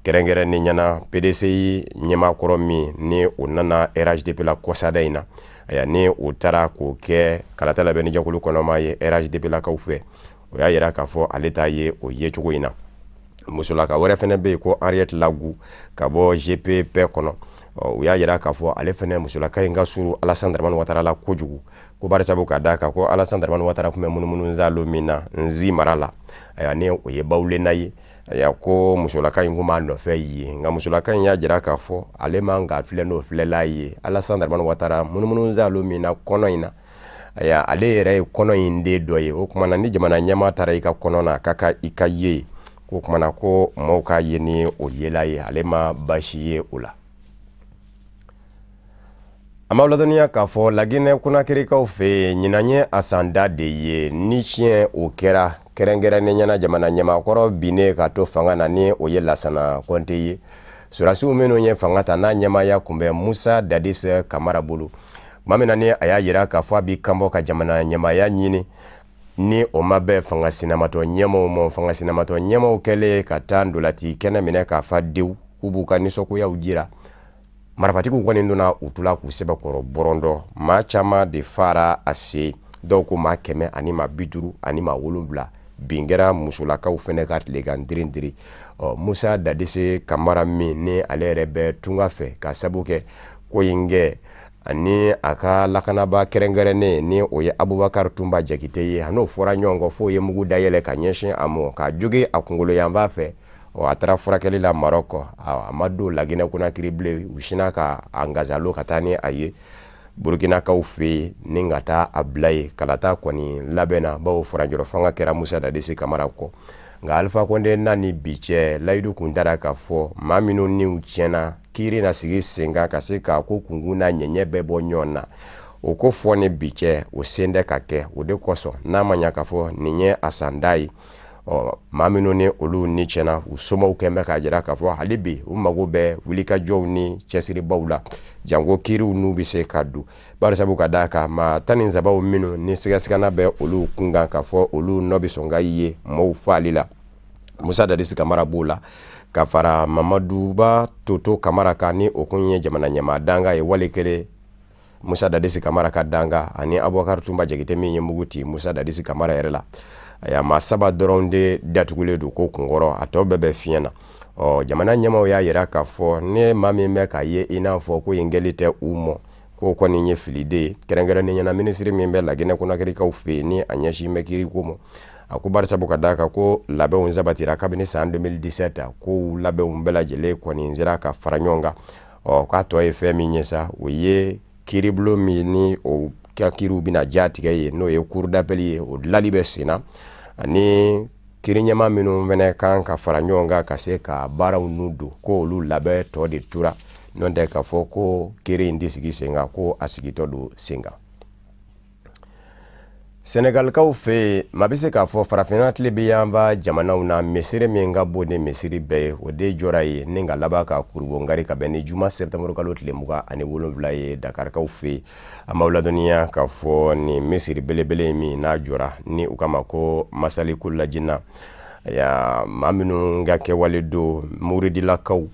kɛrɛnkɛrɛnnenya na PDCI ɲɛmaakɔrɔ min ni o nana RHDP la kɔsada in na, aya, ni o taara k'o kɛ kalata labɛnni jɛkulu kɔnɔma ye RHDP lakaw fɛ, o y'a yira k'a fɔ ale t'a ye o yecogo in na. Musolaka wɛrɛ fɛnɛ bɛ yen ko Henriette Lagou ka bɔ GPP kɔnɔ, u y'a yira k'a fɔ ale fɛnɛ musolaka in ka surun Alassane Dramane Ouattara la kojugu, ko barisabu ka d'a kan ko Alassane Dramane Ouattara tun bɛ munumunu zalo min na Nzi mara la, ayiwa, ni o ye Bawulena ye, ayiwa, ko musolaka in kun b'a nɔfɛ yen. Nka musolaka in y'a jira k'a fɔ ale man ka filɛ n'o filɛla ye Alassane Dramane Ouattara munumunu zalo min na kɔnɔ in na, ayiwa, ale yɛrɛ ye kɔnɔ in den dɔ ye. O tuma na ni jamana ɲɛmaa taara i ka kɔnɔ na, a ka kan i ka ye, k'o tuma na ko mɔgɔw k'a ye ni o yela ye, ale ma baasi ye o la. An b'aw ladɔnniya k'a fɔ Laginɛ Konakirikaw fɛ yen, ɲinan ye a san da de ye ni tiɲɛ o kɛra, kɛrɛnkɛrɛnnenya na jamana ɲɛmaakɔrɔ binnen ka to fanga na, ni o ye Lasana Kɔnte ye. Sɔrɔdasiw minnu ye fanga ta, n'a ɲɛmaaya kun bɛ Musa Dadis Kamara bolo, tuma min na ni a y'a jira k'a fɔ a b'i kanbɔ ka jamana ɲɛmaaya ɲini, ni o ma bɛn fanga sinamatɔ ɲɛmaw ma, fanga sinamatɔ ɲɛmaw kɛlen ka taa ntolaci kɛnɛ minɛ k'a fa dewu k'u b'u ka nisɔngoyaw jira, marifatigiw kɔni donna u tula k'u sɛbɛkɔrɔ bɔrɔndɔ. Maa caman de fara a sen, dɔw ko maa 100 ani maa 57. Bin kɛra musolakaw fɛnɛ ka tilegan dirindiri. Ɔ, Musa Dadis Kamara min ni ale yɛrɛ bɛ tunga fɛ ka sabu kɛ ko in kɛ, ani a ka lakanaba kɛrɛnkɛrɛnnen ni o ye Abubakar Tunba Jakite ye, a n'o fɔra ɲɔgɔn kɔ f'o ye mugu dayɛlɛ ka ɲɛsin a ma ka jogin a kunkolo yanfan fɛ. Ɔ, a taara furakɛli la Maroc, a ma don Laginɛ Konakiri bilen. U sinna ka a ngasalo ka taa ni a ye Burukinakaw fɛ yen ni ka taa a bila yen. Kalata kɔni labɛnna, bawo furancɛrɔ fanga kɛra Musa Dadisi Kamara kɔ. Nka Alifa Kɔnde na ni bi cɛ, layidu kun tara k'a fɔ maa minnu niw tiɲɛna, kiiri na sigi sen kan ka se k'a ko kunkun n'a ɲɛɲɛ bɛɛ bɔ ɲɔgɔn na. O ko fɔ ni bi cɛ, o sen tɛ ka kɛ. O de kosɔn n'a ma ɲa k'a fɔ nin ye a san da ye, ɔ, maa minnu ni olu ni tiɲɛna, u somaw kɛn bɛ k'a jira k'a fɔ hali bi u mago bɛ wulikajɔw ni cɛsiribaw la, janko kiiriw n'u bɛ se ka don, barisabu ka d'a kan maa 13 minnu ni sigasigana bɛ olu kunkan k'a fɔ olu nɔ bɛ sɔn ka ye mɔgɔw faali la, Musa Dadisi Kamara b'o la ka fara Mamaduba Toto Kamara kan, ni o kun ye jamana ɲɛmaa dankan ye, wali kelen Musa Dadisi Kamara ka dankan, ani Abubakar Tunba Jakite min ye mugu ci Musa Dadisi Kamara yɛrɛ la. Aya, maa saba dɔrɔn de datugulen don ko kunkɔrɔ, a tɔ bɛɛ bɛ fiɲɛ na. Ɔ, jamana ɲɛmaaw y'a yira k'a fɔ ne maa min bɛ k'a ye i n'a fɔ ko in kɛli tɛ u mɔ, k'o kɔni ye filiden ye, kɛrɛnkɛrɛnnenya na minisiri min bɛ Laginɛ Konakirikaw fɛ yen ni a ɲɛsin bɛ kiiriko ma. A ko barisabu ka d'a kan ko labɛnw sabatira kabini san 2017, kow labɛnw bɛɛ lajɛlen kɔni sera ka fara ɲɔgɔn kan. Ɔ, k'a tɔ ye fɛn min ye sa, o ye kiiribulon min ni o ka kiiriw bɛna ja tigɛ ye, n'o ye cour d'appel ye, o dilanli bɛ sen na, ani kiiri ɲɛmaa minnu fana kan ka fara ɲɔgɔn kan ka se ka baaraw nu don, ko olu labɛn tɔ de tora. N'o tɛ k'a fɔ ko kiiri in tɛ sigi sen kan, ko a sigitɔ don sen kan. Senegalikaw fɛ yen, maa bɛ se k'a fɔ farafinna tilebinyanfan jamanaw na, misiri min ka bon ni misiri bɛɛ ye, o de jɔra yen ni ka laban ka kurubongari ka bɛn ni juma sɛtanburukalo tile 27 ye Dakarikaw fɛ yen. An b'aw ladɔnniya k'a fɔ nin misiri belebele min n'a jɔra ni u k'a ma ko Masalikul Jinan, maa minnu ka kɛwale don muridilakaw,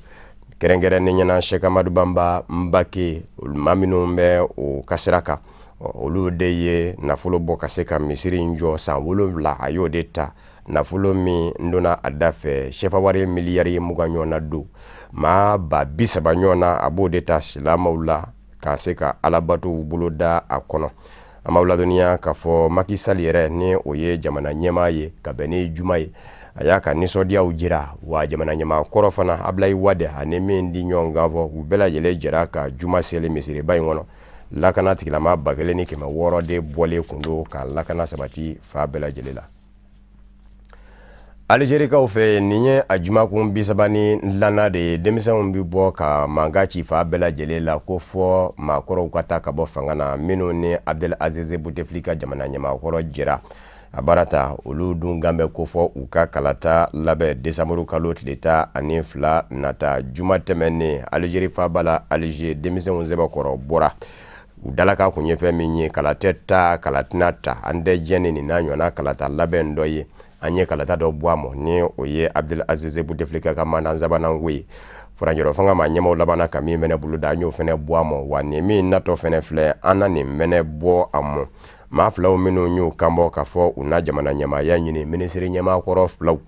kɛrɛnkɛrɛnnenya na Sɛki Amadu Banba Mbake, maa minnu bɛ o ka sira kan, olu de ye nafolo bɔ ka se ka misiri in jɔ. San 7 a y'o de ta. Nafolo min donna a da fɛ, sefa wari miliyari 20 ɲɔgɔn na don, maa 30 000 ɲɔgɔn na, a b'o de ta silamɛw la ka se ka alabatow bolo da a kɔnɔ. An b'aw ladɔnniya k'a fɔ Macky Sall yɛrɛ, ni o ye jamana ɲɛmaa ye, ka bɛn ni juma ye, a y'a ka nisɔndiyaw jira. Wa jamana ɲɛmaa kɔrɔ fana, Ablaye Wade, ani min di ɲɔgɔn kan fɔ, u bɛɛ lajɛlen jɛra ka juma seli misiriba in kɔnɔ. Lakana tigilama 1600 de bɔlen kun don ka lakana sabati fan bɛɛ lajɛlen la. Alizerikaw fɛ, nin ye a jumakun 32nan de ye denmisɛnw bɛ bɔ ka mankan ci fan bɛɛ lajɛlen la ko fɔ maakɔrɔw ka taa ka bɔ fanga na, minnu ni Abdel Aziz Bouteflika jamana ɲɛmaakɔrɔ jɛra a baara ta. Olu dun kan bɛ ko fɔ u ka kalata labɛn desanburu kalo tile 12 nata. Juma tɛmɛnen, Alizeri faaba la Alize, denmisɛnw sɛbɛkɔrɔ bɔra. U dalakan kun ye fɛn min ye: kala tɛ ta, kala tɛna ta, an tɛ jɛn ni nin n'a ɲɔgɔnna kalata labɛn dɔ ye. An ye kalata dɔ bɔ a mɔ, ni o ye Abdel Aziz Bouteflika ka mandat sabanan ko ye. Furancɛrɔ fanga maa ɲɛmaw labanna ka min fɛnɛ boloda, an y'o fɛnɛ bɔ a mɔ. Wa nin min natɔ fɛnɛ filɛ, an na nin fɛnɛ bɔ a mɔ. Maa filaw minnu y'u kanbɔ k'a fɔ u na jamana ɲɛmaaya ɲini, minisiri ɲɛmaa kɔrɔ filaw,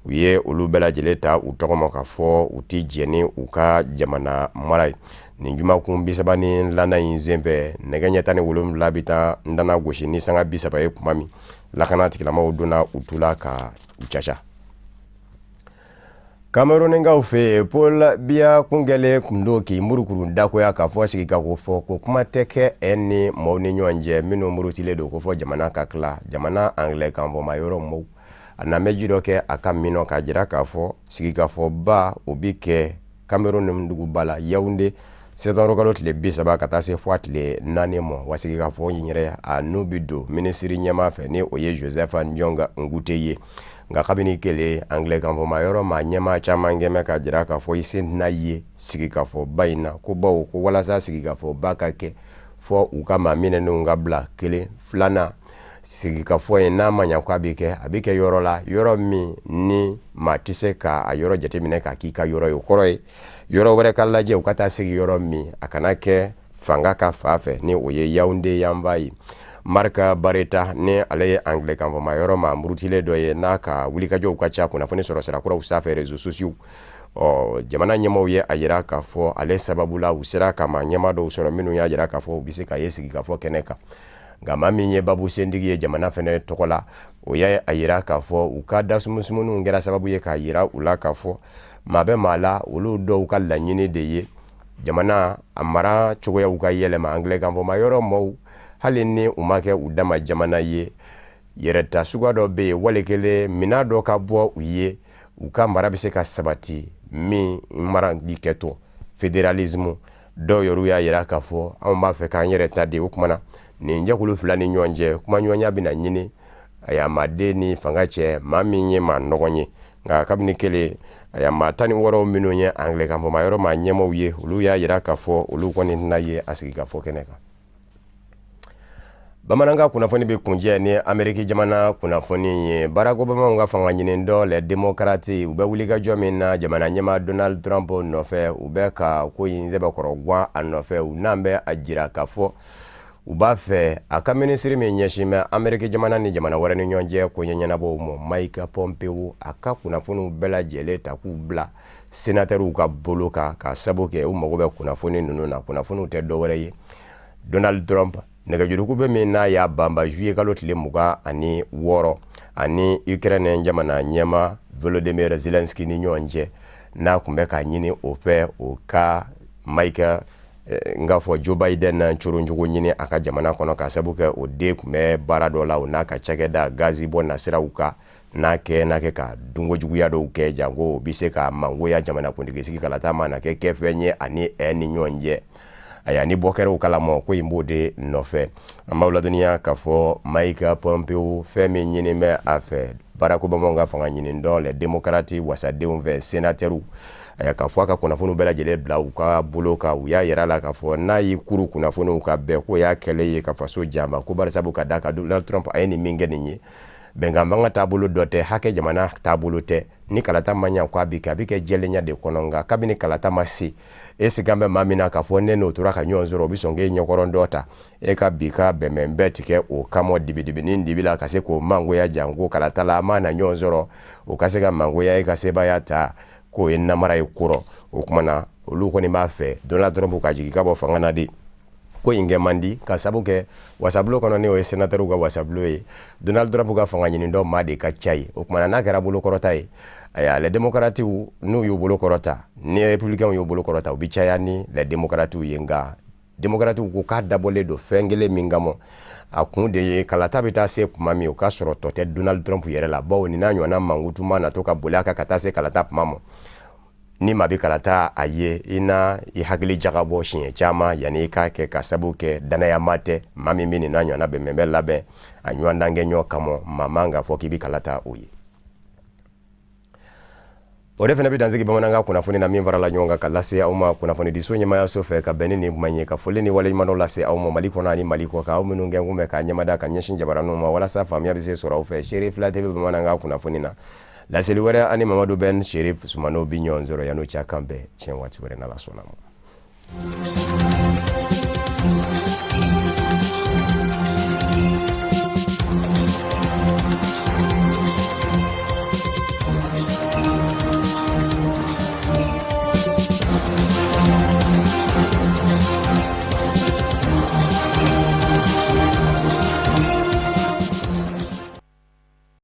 u ye olu bɛɛ lajɛlen ta u tɔgɔ ma k'a fɔ u tɛ jɛn ni u ka jamana mara ye. Nin jumakun 32nan in senfɛ, nɛgɛ ɲɛ 17 bɛ taa n dana gosi ni sanga 30 ye tuma min, lakana tigilamaw donna u tu la ka u caca. Kamerunikaw fɛ yen, Paul Biya kun kɛlen kun don k'i murukuru dakoya k'a fɔ sigikafɔ ko kuma tɛ kɛ ɛ ni maaw ni ɲɔgɔn cɛ minnu murutilen don ko fɔ jamana ka tila. Jamana angilɛkanfɔma yɔrɔ maaw, a na bɛ ji dɔ kɛ a ka min k'a jira k'a fɔ sigikafɔba o bɛ kɛ Cameroun duguba la Yaoundé sɛtanburukalo tile 30 ka taa se fɔ a tile 4 ma. Wa sigikafɔ in yɛrɛ, a n'u bɛ don minisiri ɲɛmaa fɛ, ni o ye Joseph Dion Ngute ye. Nka kabini kelen, angilɛkanfɔma yɔrɔ maa ɲɛmaa caman kɛmɛ k'a jira k'a fɔ i sen tɛna ye sigikafɔba in na, ko bawo ko walasa sigikafɔba ka kɛ, fɔ u ka maa minɛnenw ka bila kelen. Filanan, sigikafɔ in n'a ma ɲa k'a bɛ kɛ, a bɛ kɛ yɔrɔ la, yɔrɔ min ni maa tɛ se k'a yɔrɔ jateminɛ k'a k'i ka yɔrɔ ye. O kɔrɔ ye yɔrɔ wɛrɛ ka lajɛ, u ka taa sigi yɔrɔ min a kana kɛ fanga ka fa fɛ, ni o ye Yaoundé yanfan ye. Mark Bareta, ni ale ye angilɛkanfɔma yɔrɔ maa murutilen dɔ ye, n'a ka wulikajɔw ka ca kunnafoni sɔrɔ sira kuraw sanfɛ, réseaux sociaux, ɔ jamana ɲɛmaaw ye a jira k'a fɔ ale sababu la, u sera ka maa ɲɛmaa dɔw sɔrɔ minnu y'a jira k'a fɔ u bɛ se ka ye sigikafɔ kɛnɛ kan. Nka maa min ye babu sentigi ye jamana fɛnɛ tɔgɔ la, o y'a jira k'a fɔ u ka dasumusumuniw kɛra sababu ye k'a jira u la k'a fɔ maa bɛ maa la, olu dɔw ka laɲini de ye jamana a mara cogoyaw ka yɛlɛma. Angilɛkanfɔma yɔrɔ maaw, hali ni u ma kɛ u dama jamana ye, yɛrɛta suguya dɔ bɛ yen, wali kelen minɛn dɔ ka bɔ u ye, u ka mara bɛ se ka sabati min mara bi kɛtɔ fédéralisme. Dɔw yɛrɛ y'a jira k'a fɔ anw b'a fɛ k'an yɛrɛ ta de. O tuma na, nin jɛkulu fila ni ɲɔgɔn cɛ, kumaɲɔgɔnya bɛna ɲini a maaden ni fanga cɛ, maa min ye maa nɔgɔn ye. Nka kabini kelen, a maa 16 minnu ye angilɛkanfɔma yɔrɔ maa ɲɛmaaw ye, olu y'a jira k'a fɔ olu kɔni tɛna ye a sigikafɔ kɛnɛ kan. Bamanankan kunnafoni bɛ kuncɛ ni Ameriki jamana kunnafoni ye. Barack Obama ka fanga ɲini dɔ, les démocrates, u bɛ wulikajɔ min na jamana ɲɛmaa Donald Trump nɔfɛ, u bɛ ka ko in sɛbɛkɔrɔ gan a nɔfɛ. U n'an bɛ a jira k'a fɔ u b'a fɛ a ka minisiri min ɲɛsin bɛ Ameriki jamana ni jamana wɛrɛ ni ɲɔgɔn cɛ ko ɲɛnabɔw ma, Mike Pompeo, a ka kunnafoniw bɛɛ lajɛlen ta k'u bila senatɛriw ka bolo kan, ka sabu kɛ u mago bɛ kunnafoni ninnu na. Kunnafoniw tɛ dɔwɛrɛ ye, Donald Trump nɛgɛjuruku bɛ min n'a y'a banba juillet kalo tile 26 ani Ukraine jamana ɲɛmaa Volodymyr Zelensky ni ɲɔgɔn cɛ, n'a tun bɛ k'a ɲini o fɛ o ka Mike n k'a fɔ Joe Biden na coroncogo ɲini a ka jamana kɔnɔ, ka sabu kɛ o den tun bɛ baara dɔ la o n'a ka cakɛda gazi bɔ nasiraw kan, n'a kɛ n'a kɛ ka dunko juguya dɔw kɛ, janko o bɛ se ka mangoya jamanakuntigi sigi kalata ma na kɛ kɛfɛn ye ani ɛ ni ɲɔgɔn cɛ. Ayiwa, ni bɔ kɛra o kalama, ko in b'o de nɔfɛ. An b'aw ladɔnniya k'a fɔ Mike Pompeo, fɛn min ɲini bɛ a fɛ Barack Obama ka fanga ɲini dɔn les démocrates wasadenw fɛ, sénateurs, ayiwa, k'a fɔ a ka kunnafoniw bɛɛ lajɛlen bila u ka bolo kan. U y'a yira la k'a fɔ n'a y'i kuru kunnafoniw ka bɛn, k'o y'a kɛlen ye ka faso janfa, ko barisabu ka da kan Donald Trump a ye nin min kɛ nin ye, bɛnkan fanga taabolo dɔ tɛ, hakɛ jamana taabolo tɛ. Ni kalata ma ɲa, ko a bɛ kɛ, a bɛ kɛ jɛlenya de kɔnɔ. Nka kabini kalata ma se, e siga bɛ maa min na k'a fɔ ne n'o tora ka ɲɔgɔn sɔrɔ, o bɛ sɔn k'e ɲɛkɔrɔ dɔ ta, e ka bi ka bɛnbɛn bɛɛ tigɛ o kama dibidibini dibi la, ka se k'o mangoya janko kalata la. A ma na ɲɔgɔn sɔrɔ, o ka se ka mangoya, e ka sebaaya ta, k'o ye namara ye kɔrɔ. O tuma na, olu kɔni b'a fɛ Donald Trump ka jigin ka bɔ fanga na de. Ko in kɛ man di ka sabu kɛ wasabulon kɔnɔ, ni o ye sénateurw ka wasabulon ye, Donald Trump ka fanga ɲini dɔ maa de ka ca ye. O tuma na, n'a kɛra bolokɔrɔta ye, ayiwa, les démocrates n'u y'u bolo kɔrɔta, ni républicains y'u bolo kɔrɔta, u bɛ caya ni les démocrates ye. Nka démocrates ko k'a dabɔlen don fɛn kelen min kama, a kun de ye kalata bɛ taa se tuma min, o k'a sɔrɔ tɔ tɛ Donald Trump yɛrɛ la, bawo nin n'a ɲɔgɔnna mankutu ma na to ka boli a kan ka taa se kalata tuma ma. Ni maa bɛ kalata a ye, i na i hakili jagabɔ siɲɛ caman yanni i k'a kɛ, ka sabu kɛ danayama tɛ maa min bɛ nin n'a ɲɔgɔnna bɛnbɛn labɛn a ɲɔgɔndan kɛ ɲɔgɔn kama. Maa man k'a fɔ k'i bɛ kalata o ye. O de fana bɛ dansigi bamanankan kunnafoni na min farala ɲɔgɔn kan ka lase aw ma kunnafonidiso ɲɛmayaso fɛ, ka bɛn ni nin kuma ye, ka foli ni waleɲumandɔn lase aw ma Mali kɔnɔ ani Mali kɔ kan, aw minnu kɛ kun bɛ k'a ɲɛmada ka ɲɛsin jabaraninw ma walasa faamuya bɛ se sɔrɔ aw fɛ Serifila TV bamanankan kunnafoni na. Laseli wɛrɛ, ani Mamadu Ben Serif Sumano bi ɲɔgɔn sɔrɔ. Yan'o cɛ, kan bɛn tiɲɛ waati wɛrɛ, n'Ala sɔnna ma.